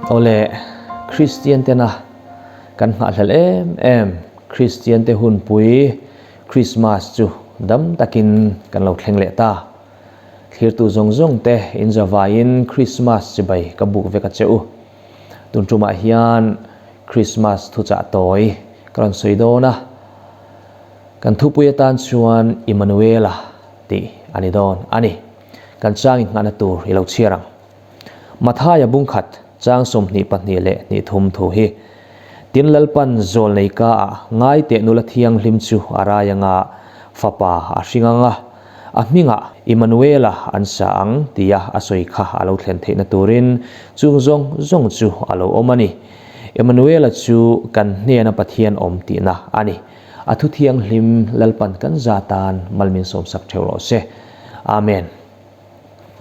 Awle, Kristian tena kan nghahhlelh em em Kristian te hunpui Krismas chu dam takin kan lo thleng leh ta. Thlirtu zawng zawng te in zavaiin Krismas chibai ka buk vek a che u. Tun tumah hian Krismas thuchah tawi ka rawn sawi dawn a. Kan thupui atan chuan Immanuela tih a ni dawn a ni. Kan chang inngahna tur i lo chhiar ang. Mathaia bungkhat chang 22 leh hnih thum thu hi, Tin Lalpan zawlnei ka ah ngai teh nula thianghlim chu a rai anga fapa a hring anga a hmingah Immanuela an sa ang tia a sawi kha a lo thlen theihna turin chung zawng zawng chu a lo awm a ni. Immanuela chu kan hnena Pathian awm tihna a ni. A thu thianghlim Lalpan kan za tan mal min sawmsak theuh rawh se. Amen.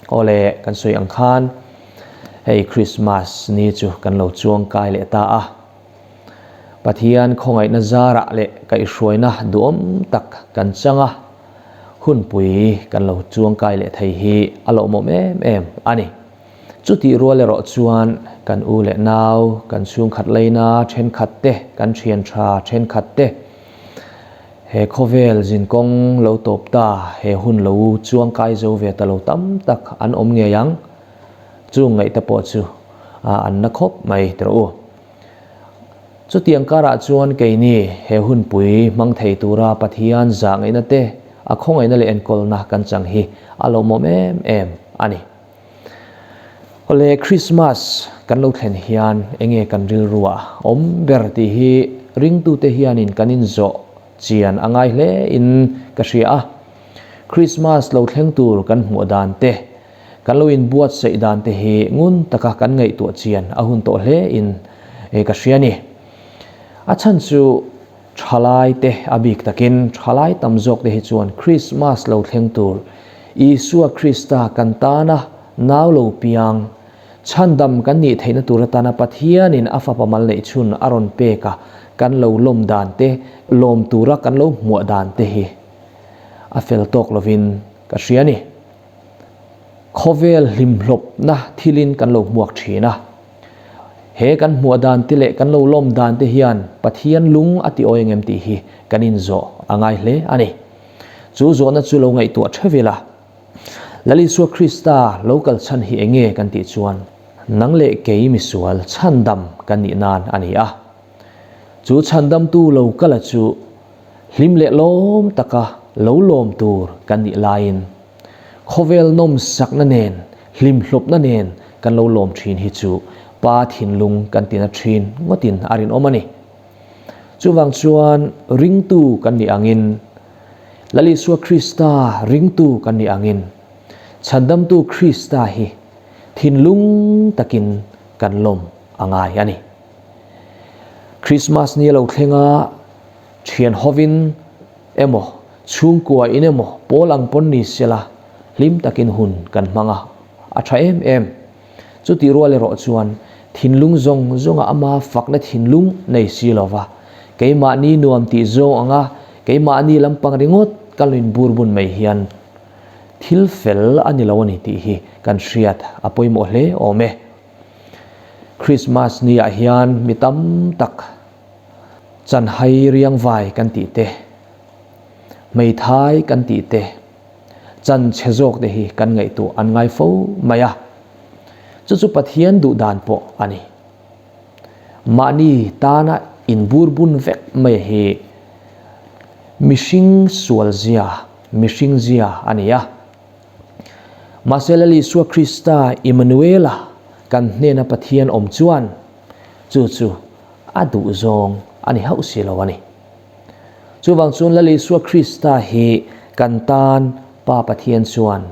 Awle, kan sawi ang khan hei Christmas ni chu kan lo chuang kai leh ta a. Pathian khawngaihna zarah leh kaihhruaina duhawm tak kan chang a, hunpui kan lo chuang kai leh thei hi a lawmawm em em a ni. Chutih rual erawh chuan kan u leh nau, kan chhungkhat leina thenkhat te, kan thian tha thenkhat te, he khawvel zinkawng lo tawp ta, he hun lo chuangkai zo ve ta lo tam tak an awm ngei ang. Chung ngaih te pawh chu an na khawp mai tirh u. Chutiang karah chuan keini he hunpui hmang thei tura Pathian zah ngaihna te, a khawngaihna leh enkawlna kan chang hi a lawmawm em em a ni. Awle Krismas kan lo thlen hian enge kan rilru ah awm ber tih hi ringtute hianin kan inzawh chian a ngai hle in ka hria a. Krismas lo thleng tur kan hmuh dan te, kan lo inbuatsaih dan te hi ngun taka kan ngaihtuah chian a hun tawh hle in ka hria a ni. A chhan chu Thalai te a bik takin thalai tam zawk te hi chuan Krismas lo thleng tur Isua Krista kan tana nau lo piang, chhandam kan nih theihna tur atana Pathianin a fapa mal neih chhun a rawn pek a kan lo lawm dan te, lawm tura kan lo hmuah dan te hi a fel tawk lovin ka hria a ni. Khawvel hlimhlawpna thilin kan lo hmuak thin a. He kan hmuah dan te leh kan lo lawm dan te hian Pathian lung a ti awi angem tih hi kan inzawh a ngai hle a ni. Chu zawhna chu lo ngaihtuah theuh ila. Lal Isua Krista lo kal chhan hi enge kan tih chuan nang leh kei misual chhandam kan nih nan a ni a. Chu chhandamtu lo kala chu hlim leh lawm taka lo lawm tur kan nih laiin Khawvel nawmsakna nen, hlimhlawpna nen kan lo lawm thin hi chu Pa thinlung kan tina thin ngawtin a rinawm a ni. Chuvang chuan ringtu kan nih angin, Lal Isua Krista ringtu kan nih angin, Chhandamtu Krista hi thinlung takin kan lawm a ngai a ni. Krismas ni a lo thleng a, thian hovin emaw, Chhungkua in emaw pawl ang pawn ni sela hlim takin hun kan hmang a, a tha em em. Chutih rual erawh chuan thinlung zawng zawnga ama fakna thinlung nei si lova, keimahni nuam tih zawng anga keimahni lampang ringawt kan lo inburbun mai hian thil fel a ni lo a ni tih hi kan hriat a pawimawh hle awm e. Christmas ni ah hian mi tam tak chanhai riangvai kan tih te, Hmeithai kan tih te, chan chhe zawk te hi kan ngaihtuah an ngai fo mai a. Chu chu Pathian duh dan pawh a ni. Mahni tana inburbun vek mai hi mihring sual zia, mihring zia a ni a. Mahse Lal Isua Krista Immanuela kan hnena Pathian awm chuan chu chu a duh zawng a ni hauh si lo a ni. Chuvang chuan Lal Isua Krista hi kan tan Pa Pathian chuan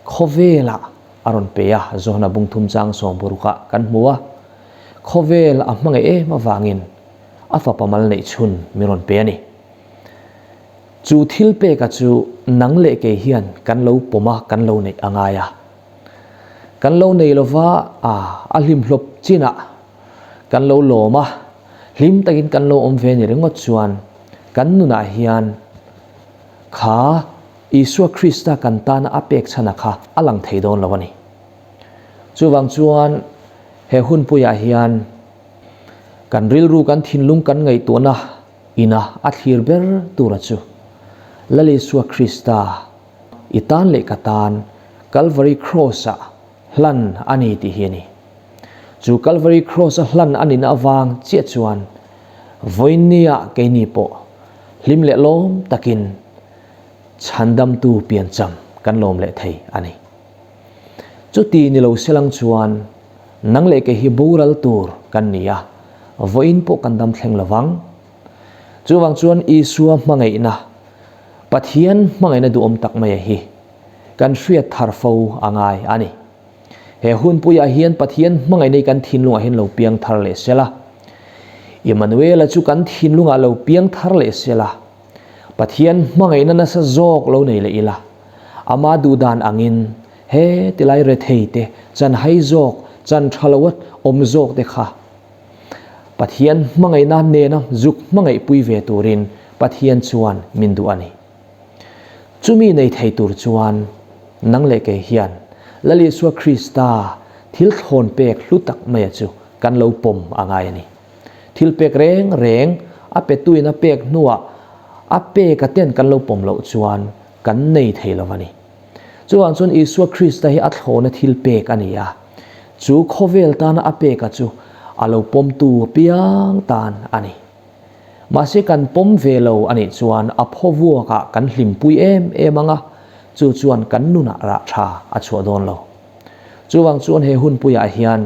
khawvelah a rawn pe a, Johana bungthum chang sawmparukah kan hmu a. Khawvel a hmangaih em avangin a fapa mal neih chhun min rawn pe a ni. Chu thil peka chu nang leh kei hian kan lo pawm a, kan lo neih a ngai a. Kan lo nei lova a hlimhlawp chinah kan lo lawm a, hlim takin kan lo awm ve ni ringawt chuan kan nunah hian kha Isua Krista kan tana a pek chhana kha a lang thei dawn lo a ni. Chuvang chuan He hunpuiah hian kan rilru, kan thinlung, kan ngaihtuahna ina a thlir ber tura chu Lal Isua Krista i tan leh ka tan Kalvari Kraws-ah hlan a ni tih hi a ni. Chu Kalvari Kraws-a hlan a nihna avang chiah chuan vawiinnia keini pawh hlim leh lawm takin chhandamtu piancham kan lawm leh thei a ni. Chuti ni lo selang chuan nang leh kei hi boral tur kan ni a, vawiin pawh kan dam thleng lo vang. Chuvang chuan Isua hmangaihna, Pathian hmangaihna duhawm tak maia hi kan hriat thar fo a ngai a ni. He hunpuiah hian Pathian hmangaihna hi kan thinlungah hian lo piang thar leh sela. Immanuela chu kan thinlungah lo piang thar leh sela. Pathian hmangaihna nasa zawk lo nei leh ila, ama duhdan angin he tilai rethei te, chanhai zawk, chan tha lo a awm zawk te kha Pathian hmangaihna nena zuk hmangaihpui ve turin Pathian chuan min duh a ni. Chumi nei thei tur chuan nang leh kei hian Lal Isua Krista thil thlawn pek hlu tak maia chu kan lo pawm a ngai a ni. Thil pek reng reng a petuin a pek hnuah a peka ten kan lo pawm loh chuan kan nei thei lo a ni. Chuvang chuan Isua Krista hi a thlawna thil pek a ni a, chu khawvel tana a peka chu a lo pawmtu apiang tan a ni. Mahse kan pawm ve lo a nih chuan a phaw vuakah kan hlimpui em em ang a, chu chuan kan nunah rah tha a chhuah dawn lo. Chuvang chuan he hunpuiah hian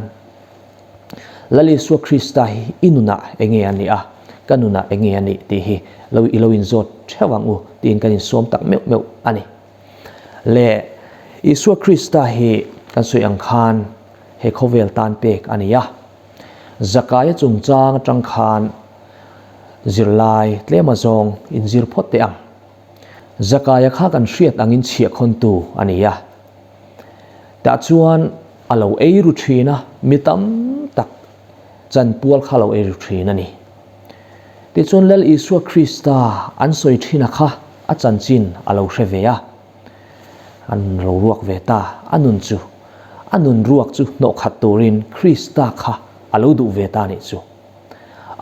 Lal Isua Krista hi i nunah eng nge a nih a, ka nunah eng nge a nih tih hi lo i lo inzawt theuh ang u tiin kan insawm tak meuh meuh a ni. Le Isua Krista hi kan sawi ang khan he khawvel tan pek a ni a, Zakaia chungchang atang khan zirlai tlem azawng inzir phawt teh ang. Zakaia kha kan hriat angin chhiahkhawntu a ni a. Tah chuan a lo ei ru thin a, mi tam tak chanpual kha a lo ei ru thin a ni. Tichuan Lal Isua Krista an sawi thin a kha a chanchin a lo hre ve a, an lo ruak ve ta, a nun chu, a nun ruak chu hnawhkhat turin Krista kha a lo duh ve ta a nih chu.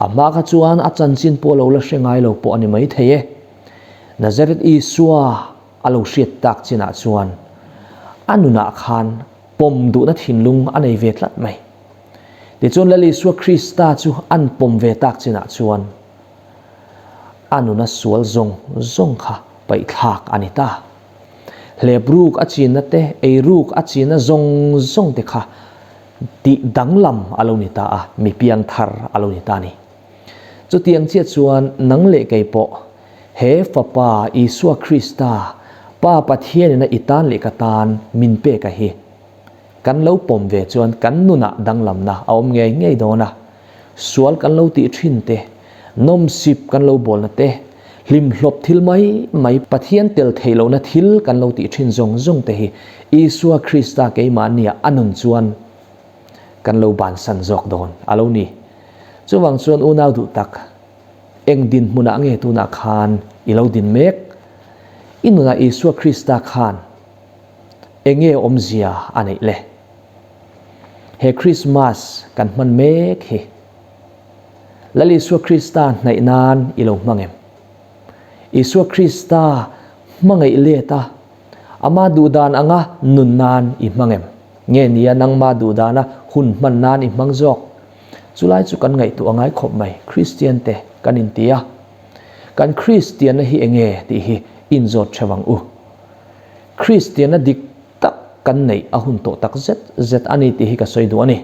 A hma kha chuan a chanchin pawh a lo la hre ngai lo pawh a ni maithei e. Nazareth Isua A lo hriat tak chinah chuan a nunah khan pawm duhna thinlung a nei ve tlat mai. Tichuan Lal Isua Krista chu an pawm ve tak chinah chuan a nuna sual zawng zawng kha paihthlak a ni ta. Hlep ruk a chinna te, ei ruk a chinna zawng zawng te kha tih danglam a lo ni ta a, mi piang thar a lo ni ta a ni. Chutiang chiah chuan nang leh kei pawh He Fapa Isua Krista, Pa Pathianina i tan leh ka tan min pek a hi. Kan lo pawm ve chuan kan nunah danglamna a awm ngei ngei dawn a. Sual kan lo tih thin te, nawmsip kan lo bawlna te, hlimhlawp thil mai mai Pathian tel theih lohna thil kan lo tih thin zawng zawng te hi Isua Krista keimahnia a nun chuan kan lo bansan zawk dawn a lo ni. Chuvang chuan unau duh tak, Eng dinhmunah nge tunah khan i lo din mek? I nunah Isua Krista khan eng nge awmzia a neih le? He Krismas kan hman mek hi Lal Isua Krista hnaih nan i lo hmang em? Isua Krista hmangaih let a, ama duhdan anga nun nan i hmang em? Nge nia nangma duhdana hun hman nan i hmang zawk? Chulai chu kan ngaihtuah ngai khawp mai, Kristian te kan inti a. Kan Kristianna hi enge tih hi inzawt theuh ang u. Kristianna dik tak kan neih a hun tawh tak zet zet a ni tih hi ka sawi duh a ni.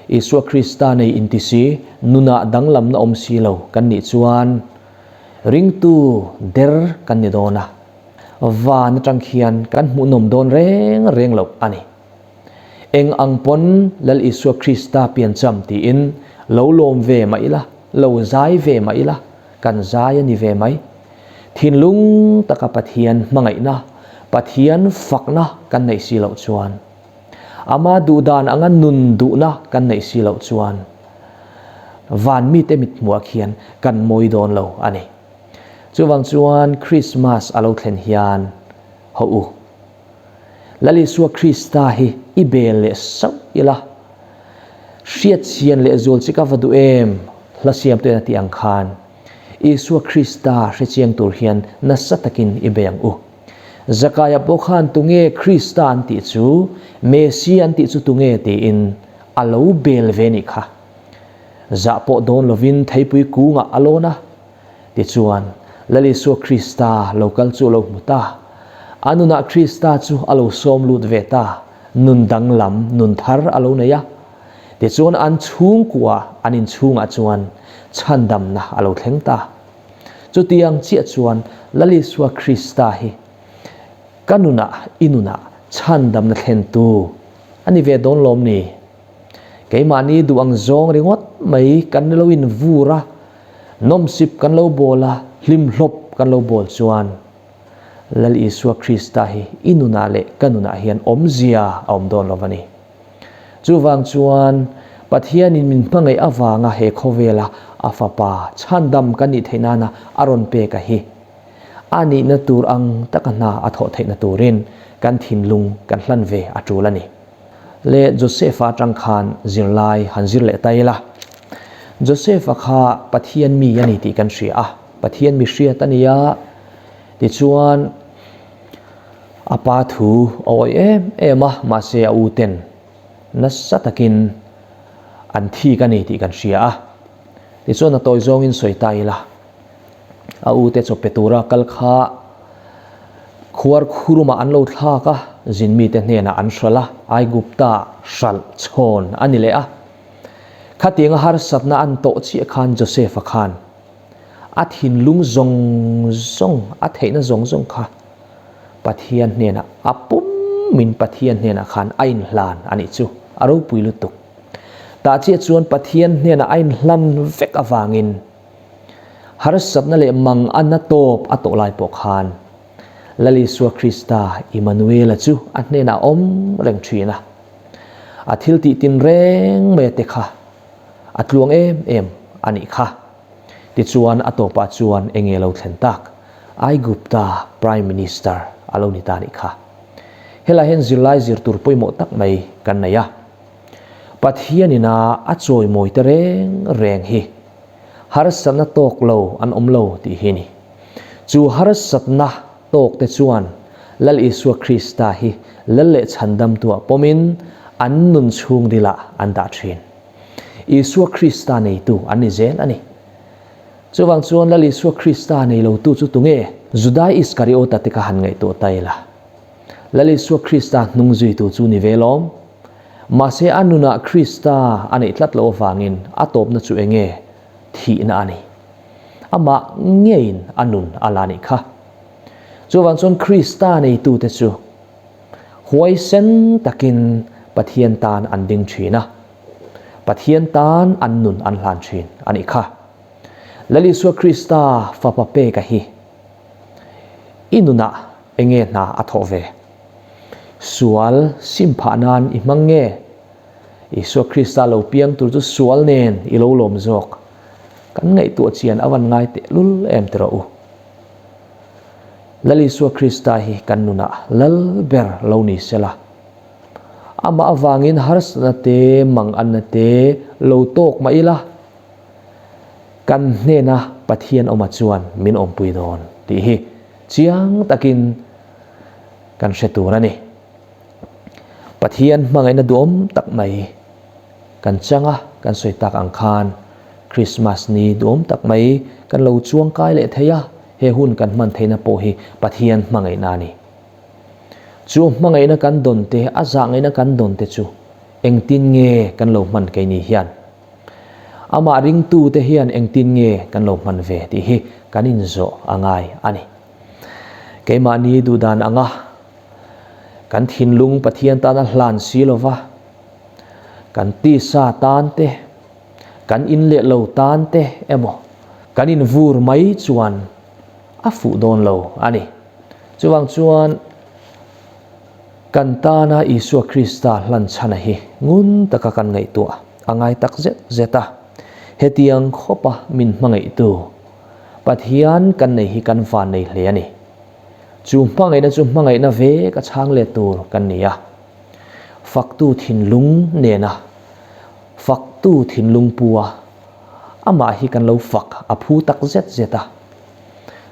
Isua Krista nei inti si, nunah danglamna awm si lo kan nih chuan ringtu der kan ni dawn a, van atang khian kan hmuhnawm dawn reng reng loh a ni. Eng ang pawn Lal Isua Krista piancham tiin lo lawm ve mah ila, lo zai ve mah ila, kan zai a ni ve mai. Thinlung taka Pathian hmangaihna, Pathian fakna kan neih si loh chuan, Ama duhdan anga nun duhna kan neih si loh chuan, van mite mithmuah khian kan mawi dawn lo a ni. Chuvang chuan Krismas a lo thlen hian, Hawh u, Lal Isua Krista hi i bel leh sauh ila. Hriat chian leh zual chi ka va duh em? Hla siamtu in a tih ang khan, Isua Krista hre chiang tur hian nasa takin i bei ang u. Zakaia pawh khan tunge Krista an tih chu, Messia an tih chu tunge tiin a lo bel ve nih kha. Zah pawh dawn lovin theipui kungah a lawn a. Tichuan, Lal Isua Krista lo kal chu a lo hmu ta. A nunah Krista chu a lo sawm lut ve ta. Nun danglam, nun thar a lo nei a. Tichuan an chhungkua, an inchhungah chuan chhandamna a lo thleng ta. Chutiang chiah chuan Lal Isua Krista hi ka nunah, i nunah chhandamna thlentu a ni ve dawn lawm ni? Keimahni duh ang zawng ringawt mai kan lo invur a, nawmsip kan lo bawl a, hlimhlawp kan lo bawl chuan Lal Isua Krista hi i nunah leh ka nunah hian awmzia a awm dawn lo va ni. Chuvang chuan Pathianin min hmangaih avanga he khawvela a Fapa chhandam kan nih theih nana a rawn pek a hi a nihna tur ang taka hna a thawh theihna turin kan thinlung kan hlan ve a tul a ni. Le Joseph-a atang khan zirlai han zir leh ta ila. Joseph-a kha Pathian mi a ni tih kan hria a, Pathian mi hriat a ni a, tichuan a pa thu a awih em em a, mahse a u ten nasa takin an thik a ni tih kan hria a. Tichuan a tawi zawngin sawi ta ila. A ute chaw pe tura kal kha khuar khurumah an lo thlak a, zin mite hnenah an hralh a, Aigupta hralh chhawn a ni leh a. Khatianga harsatna an tawh chiah khan Joseph-a khan a thinlung zawng zawng, a theihna zawng zawng kha Pathian hnenah a pummin Pathian hnenah khan a inhlan a nih chu, a ropui lutuk. Tah chiah chuan Pathian hnenah a inhlan vek avangin Harsatna leh mang a na tawp a tawh lai pawh khan Lal Isua Krista Immanuela chu a hnenah a awm reng thin a. A thil tih tin reng mai te kha a tluang em em a nih kha. Tichuan a tawpah chuan enge lo thlen tak Aigupta Prime Minister a lo ni ta nih kha. Helai hian zirlai zir tur pawimawh tak mai kan nei a. Pathianin a a chawimawi te reng reng hi harsatna tawk lo an awm lo tih hi ni. Chu harsatna tawk te chuan Lal Isua Krista hi Lal leh Chhandamtuah pawmin an nun chhungrilah an dah thin. Isua Krista neitu an ni zel a ni. Chuvang chuan Lal Isua Krista nei lotu chu tunge? Judai Iskariota te kha han ngaihtuah ta ila. Lal Isua Krista hnung zuitu chu ni ve lawm. Mahse a nunah Krista a neih tlat loh avangin a tawpna chu enge thihna a ni. Amah ngeiin a nun a la nih kha. Chuvang chuan Krista neitute chu huaisen takin Pathian tan an ding thin a, Pathian tan an nun an hlan thin a nih kha. Lal Isua Krista fapa peka hi i nunah enge hna a thawh ve? Sual sim phah nan i hmang nge? Isua Krista lo piang tur chu sual nen i lo lawm zawk. Kan ngaihtuah chian a van ngai teh lul em ti rawh u. Lal Isua Krista hi kan nunah lal ber lo ni sela. Amah avangin harsatna te, manganna te lo tawk mah ila, kan hnena Pathian awma chuan min awmpui dawn tih hi chiang takin kan hre tur a ni. Pathian hmangaihna duhawm tak mai kan chang a, kan sawi tak ang khan Krismas ni duhawm tak mai kan lo chuang kai leh thei a, he hun kan hman theihna pawh hi Pathian hmangaihna a ni. Chu hmangaihna kan dawn te, a zahngaihna kan dawn te chu engtin nge kan lo hman keini hian? Amah ringtute hian engtin nge kan lo hman ve tih hi kan inzawh a ngai a ni. Keimahni duhdan anga kan thinlung Pathian tana hlan si lova, kan tisa tan te, kan in leh lo tan te emaw kan invur mai chuan a fuh dawn lo a ni. Chuvang chuan kan tana Isua Krista hlan chhana hi ngun taka kan ngaihtuah a ngai tak zet zet a. Hetiang khawpa min hmangaihtu Pathian kan nei hi kan van nei hle a ni. Chu hmangaihna chu hmangaihna ve ka chhang let tur kan ni a. Faktu thinlung nena. Faktu thinlung pu a, amah hi kan lo fak a phu tak zet zet a.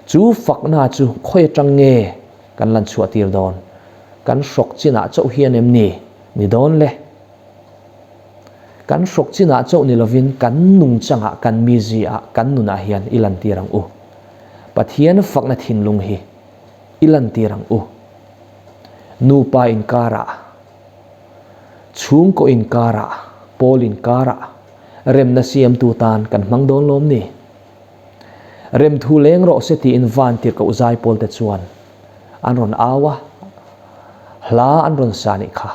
Chu fakna chu khawi atang nge kan lan chhuah tir dawn? Kan hrawk chinah chauh hian em ni ni dawn le? Kan hrawk chinah chauh ni lovin kan nungchangah, kan miziah, kan nunah hian i lantir ang u. Pathian fakna thinlung hi i lantir ang u. Nupa inkarah, chhungkaw inkarah, pawl inkarah remna siamtu tan kan hmang dawn lawm ni? Remthu leng rawh se tiin van tirhkoh zaipawl te chuan an rawn au a, hla an rawn sa nih kha.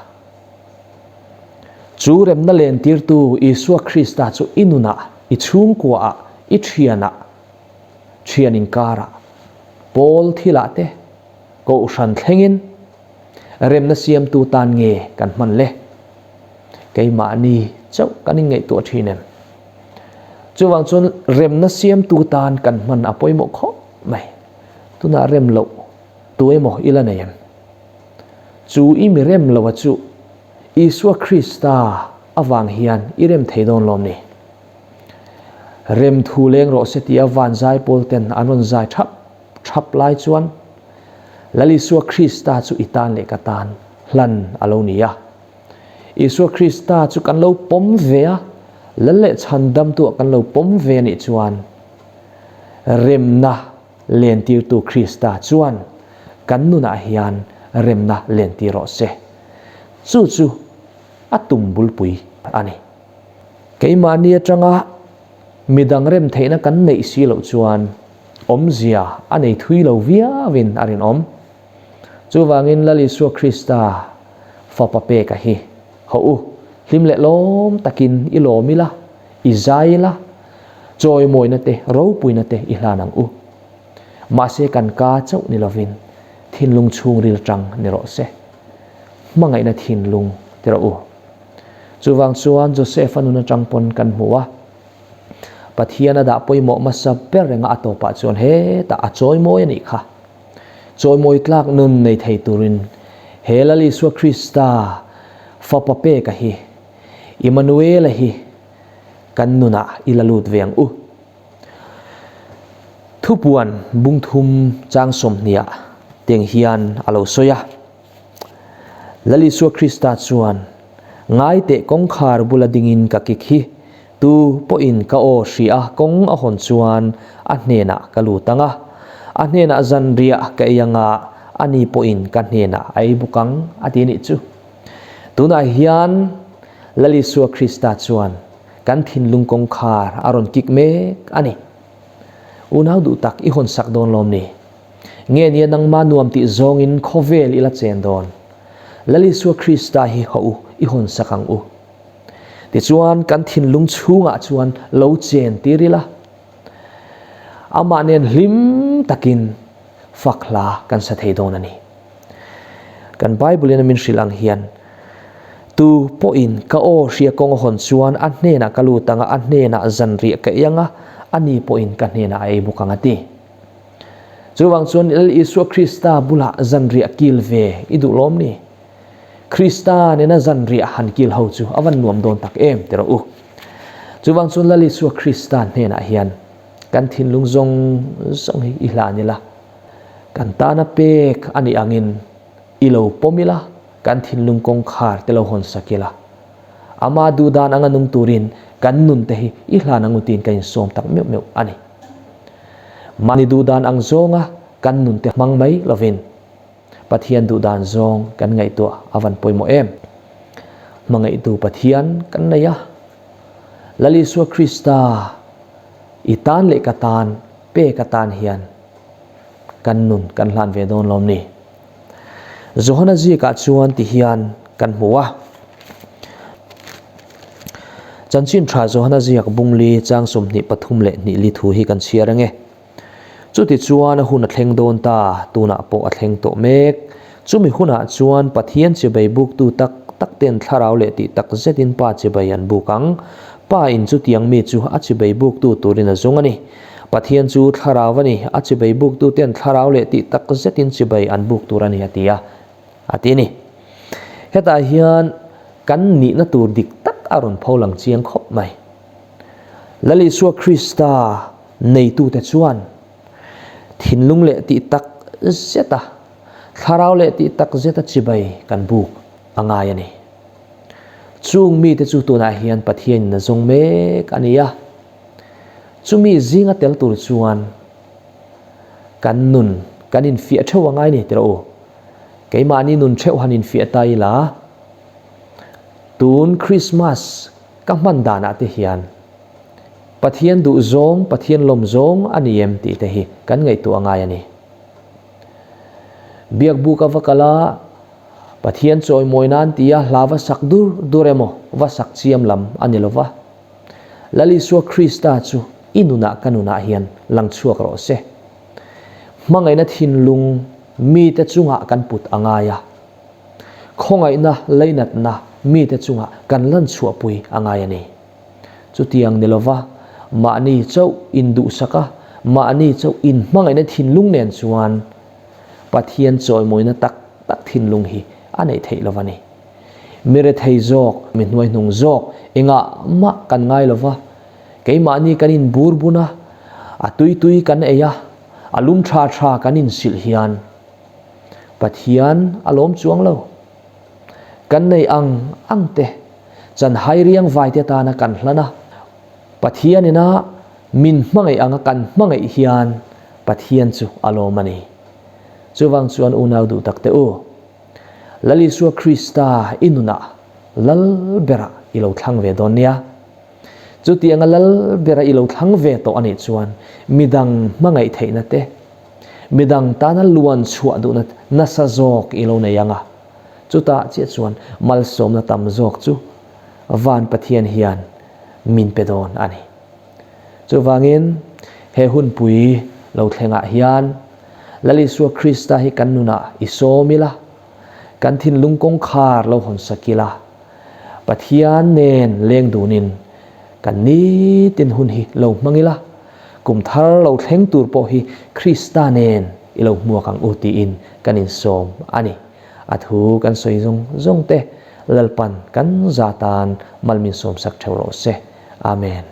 Chu remna lentirtu Isua Krista chu i nunah, i chhungkuaah, i thianah, thian inkarah, pawl thilah te, kohhran thlengin remna siamtu tan nge kan hman le? Keimahni chauh kan inngaihtuah thin em? Chuvang chuan remna siamtu tan kan hman a pawimawh khawp mai. Tunah rem loh tu emaw i la nei em? Chu i mi rem loha chu Isua Krista avang hian i rem thei dawn lawm ni? Rem thu leng rawh se tia van zai pawl ten an rawn zai thap thap lai chuan Lal Isua Krista chu i tan leh ka tan hlan a lo ni a. Isua Krista chu kan lo pawm ve a, Lal leh chhandamtuah kan lo pawm ve a nih chuan remna lentirtu Krista chuan kan nunah hian remna lentir rawh se. Chu chu a tum bulpui a ni. Keimahni atanga midang rem theihna kan neih si loh chuan awmzia a nei thui lo viauin a rinawm. Chuvangin Lal Isua Krista fapa peka hi hawh u, hlim leh lawm takin i lawm ila, i zai ila, chawimawina te, ropuina te i hlan ang u. Mahse kan ka chauh ni lovin thinlung chhungril tang ni rawh se. Hmangaihna thinlung ti rawh u. Chuvang chuan Joseph-a nun atang pawn kan hmu a, Pathian a dah pawimawh hmasa ber renga a tawpah chuan hetah a chawimawi a nih kha. Chawimawi tlak nun nei thei turin he Lal Isua Krista Fapa peka hi, Immanuela hi kan nunah i la lut ve ang u. Thupuan bungthum chang sawmhniah teng hian a lo sawi a. Lal Isua Krista chuan, Ngai teh kawngkhar bula dingin ka kik hi, tu pawhin ka aw hria kawng a hawn chuan a hnenah ka lut ang a, a hnenah zanriah ka ei ang a, ani pawhin ka hnenah a ei bawk ang, a ti nih chu. Tunah hian Lal Isua Krista chuan kan thinlung kawngkhar a rawn kik mek a ni. Unau duh tak i hawn sak dawn lawm ni? Nge nia nangmah nuam tih zawngin khawvel i la chen dawn? Lal Isua Krista hi hawh u, i hawn sak ang u. Tichuan kan thinlung chhungah chuan lo chen tir ila, amah nen hlim takin fak hla kan sa thei dawn a ni. Kan Bible in a min hrilh ang hian, Tu pawhin ka aw hria kawng a hawn chuan a hnenah ka lut ang a, a hnenah zanriah ka ei ang a, ani pawhin ka hnenah a ei bawk ang a ti. Chuvang chuan Lal Isua Krista bulah zanriah kil ve i duh lawm ni? Krista nena zanriah han kil ho chu a van nuam dawn tak em ti rawh u. Chuvang chuan Lal Isua Krista hnenah hian kan thinlung zawng zawng hi i hlan ila, kan tana pek a nih angin i lo pawm ila, kan thinlung kawngkhar te lo hawn sak ila, ama duhdan anga nung turin kan nun te hi i hlan ang u tiin kan insawm tak meuh meuh a ni. Mahni duhdan ang zawnga kan nun te hmang mai lovin Pathian duhdan zawng kan ngaihtuah a van pawimawh em? Hmangaihtu Pathian kan nei a, Lal Isua Krista i tan leh ka tan pek atan hian kan nun kan hlan ve dawn lawm ni? Johana zikah chuan ti hian kan hmu a. Chanchin tha Johana ziak bungli chang 23 leh hnih li thu hi kan chhiar ange. Chuti chuan a hun a thleng dawn ta, tunah pawh a thleng tawh mek. Chumi hunah chuan Pathian chibai buktu tak tak ten thlarau leh tih tak zetin Pa chibai an buk ang. Pa in chutiang mi chu a chibai buktu turin a zung a ni. Pathian chu thlarau a ni, a chibai buktu ten thlarau leh tih tak zetin chibai an buk tur a ni a ti a, a ti a ni. Hetah hian kan nihna tur dik tak a rawn pho lang chiang khawp mai. Lal Isua Krista neitute chuan thinlung leh tih tak zeta, thlarau leh tih tak zeta chibai kan buk a ngai a ni. Chung mite chu tunah hian Pathianin a zawng mek a ni a. Chumi zinga tel tur chuan kan nun kan infiah theuh a ngai ni tirh u. Keimahni nun theuh han infiah ta ila, tun Krismas ka hman danah te hian Pathian duh zawng, Pathian lawm zawng a ni em tih te hi kan ngaihtuah a ngai a ni. Biakbuk a va kal a, Pathian chawimawi nan tia hla va sak dur dur emaw va sak chiam lam a ni lo va. Lal Isua Krista chu i nunah ka nunah hian lang chhuak rawh se. Hmangaihna thinlung mite chungah kan put a ngai a. Khawngaihna leinatna mite chungah kan lan chhuahpui a ngai a ni. Chutiang ni lova mahni chauh induhsak a, mahni chauh inhmangaihna thinlung nen chuan Pathian chawimawina tak tak thinlung hi a neih theih lova ni. Mi rethei zawk, mi hnuaihnung zawk engah mah kan ngai lova, keimahni kan inbur bun a, a tui tui kan ei a, a lum tha tha kan insilh hian Pathian a lawm chuang lo. Kan nei ang ang te, chanhai riang vaite tana kan hlan a, Pathianina min hmangaih anga kan hmangaih hian Pathian chu a lawm a ni. Chuvang chuan unau duh tak teh u, Lal Isua Krista i nunah Lal berah i lo thlang ve dawn nia. Chutianga Lal bera i lo thlang ve tawh a nih chuan midang hmangaih theihna te, midang tana luan chhuah duhna nasa zawk i lo nei ang a. Chutah chiah chuan malsawmna tam zawk chu Van Pathian hian min pe dawn a ni. Chuvangin he hunpui lo thlengah hian Lal Isua Krista hi kan nunah i sawm ila, kan thinlung kawngkhar lo hawn sak ila, Pathian nen leng dunin kan nitin hun hi lo hmang ila, kum thar lo thleng tur pawh hi Krista nen i lo hmuak ang u tiin kan insawm a ni. A thu kan sawi zawng zawng te Lalpan kan za tan mal min sawmsak theuh rawh se. Amen.